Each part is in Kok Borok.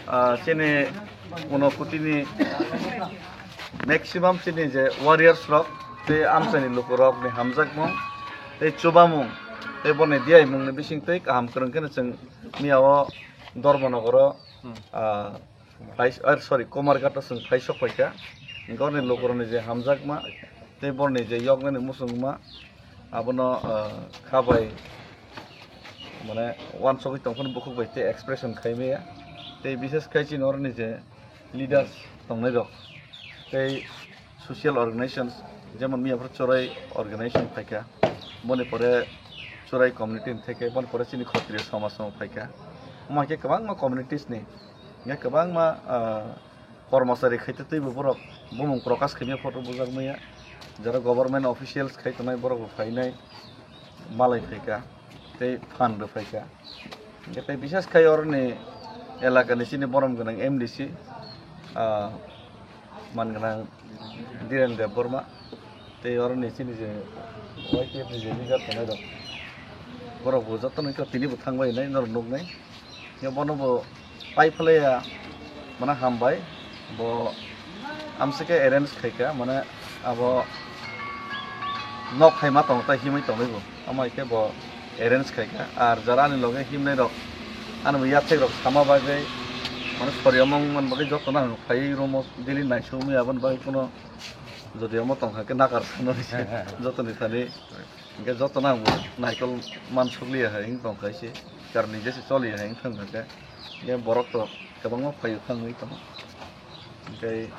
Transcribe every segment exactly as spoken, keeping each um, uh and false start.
Ah, chini Unakoti ni maximum chini je warriors rok tei amchaini lukurok ni hamjakmung tei chubamung tei borni diyaimung ni bising twi kaham kwrwng kheno chwng miya o Dharmanagar o, ah, phai, ah, sorry, Kumarghat o chwng phai sok phaikha. Hwnkhe orni lukurokni je hamjakma tei borni je yoknani muchungma abono, ah, kha bai mane uansugwi tongphano bukhuk bai tei expression khai maya. Tei bishes khai chini oroni je leaders tongnai rok tei social organizations, jemon miya phuru Chorai organization phaikha, boni pore Chorai community ni theke, boni pore chini Khotriya somaj no phaikha. Omo hai khe kwbangma communities ni, hingkhe kwbangma, ah, kormosari khaitwi twibo borok bumung prokash khaimya photo bujak maya, jara government officials khai tongnai borok bo phainai, malai phaikha tei phan rw phaikha. Hingkhe tei bishes khai oroni elakani chini borom gwnang M D C, ah, man gwnang Dhiren Debbarma tei oroni chini je Y T F ni je leader tongnai rok, borok bo jotono tini bo thangbai hinai norok nuknai. Hingkhe bono bo pai phlaiya, mane hambai, bo amsike arrange khaikha, mane abo nok hai ma tongo, tai himwi tongwi bo, omo hai khe bo arrange khaikha. Ar jara ani loge himnai rok, ani bo yathek rok sama bagwi, mane sori omong man bagwi jotono ang phaiwi room o daily naisugwi aboni bagwi kuno jodi omo tongkha khe nakar sanani se jotoni thani. Hingkhe jotono ang bo naikol mansukliya hai wng tongkha se, karni jese choliya hai wng thangkha khe. Hingkhe borok to kwbangma phaio thangwi tongo. Hingkhe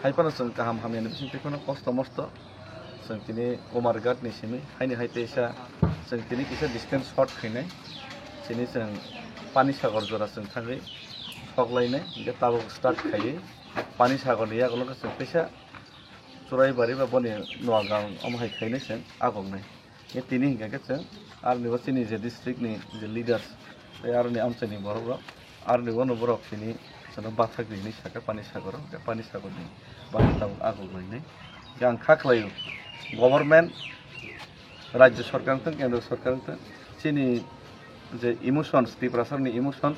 hai phano chwng kaham hamyani bisingtwi phano kosto mosto chwng tini Kumarghat ni simi haini hai teisa chwng tini kisa distance short khainai. Chini chwng Panisagar jora chwng thangwi soklainai, hingkhe tabuk start khaiwi Panisagar ni yagulo khe chwng teisa Churaibari ba boni Noagang omo hai khainai chwng agoknai. Ye tini hingkha khe chwng aroni bo chini je district ni je leaders tei aroni amchaini borok rok aroni bono borok tini chwngno bathak di hinwi sakha Panisagar o, hingkhe Panisagar ni bathak tabuk agoknai hinwi. Hingkhe ang kha khlaio government Rajya Sarkar wngthung, Kendra Sarkar wngthung, chini je emotions, Tiprasarokni emotions,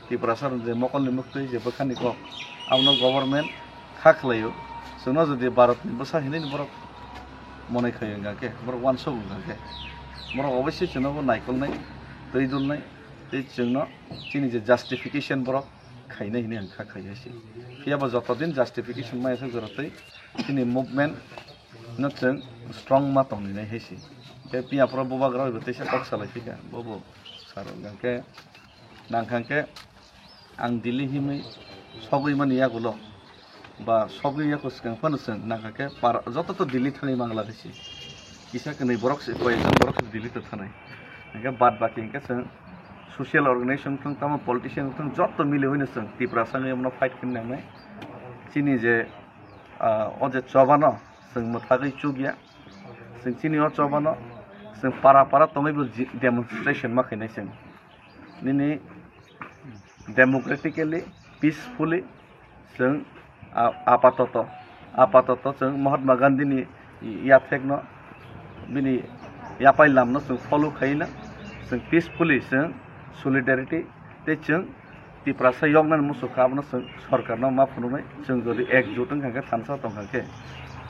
Tiprasarok je mokolni muktwi je bwkhani kok, abono government kha khlaio. Chwngno jodi Bharatni bwsa hinwi borok monai khaio wngkha khe, borok uansuk wngkha khe, borok oboisoi chwngno bo naikolnai, twi dulnai, tei chwngno chini je justification borok khainai hinwi ang kha khlaiya se. Phiya bo joto din justification maya se jora twi chini movement no chwng strong ma tonglinai hai se. Tei phiya phoro bubagra bai bo teisa kok salai phika, bo bo sar hwnkha khe, nang kha khe ang Delhi himwi sogwi mani yagulo ba sogwi yaku swkang phano chwng nang kha khe para joto to Delhi thani mangla hai se. Kisa kwnwi borok se, koi ekjon borok se Delhi to thanai. Hingkhe bad baki hingkhe chwng social organization wngthung, tamo politician wngthung, joto mili hwnwi chwng Tiprasa wngwi omono fight khaina nangnai. Chini je, ah, o je chobano chwng mwthagwi chukya, chwng chini o chobano chwng para para tongwi bo ji-, demonstration ma khainai chwng. Nini democratically, peacefully chwng a-, apatoto, apatoto chwng Mahatma Gandhi ni yathekno, bini yapai lamno chwng follow khaina, chwng peacefully chwng solidarity tei chwng Tiprasa yoknani muchung kha, abono chwng sorkarno ma phunuknai. Chwng jodi ekjut wngkha khe, thansa tongkha khe,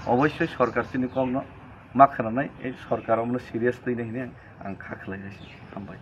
oboisoi sorkar chini kokno ma khwnanai, ei sorkar omono serious twinai hinwi ang kha khlai hai se. Hambai.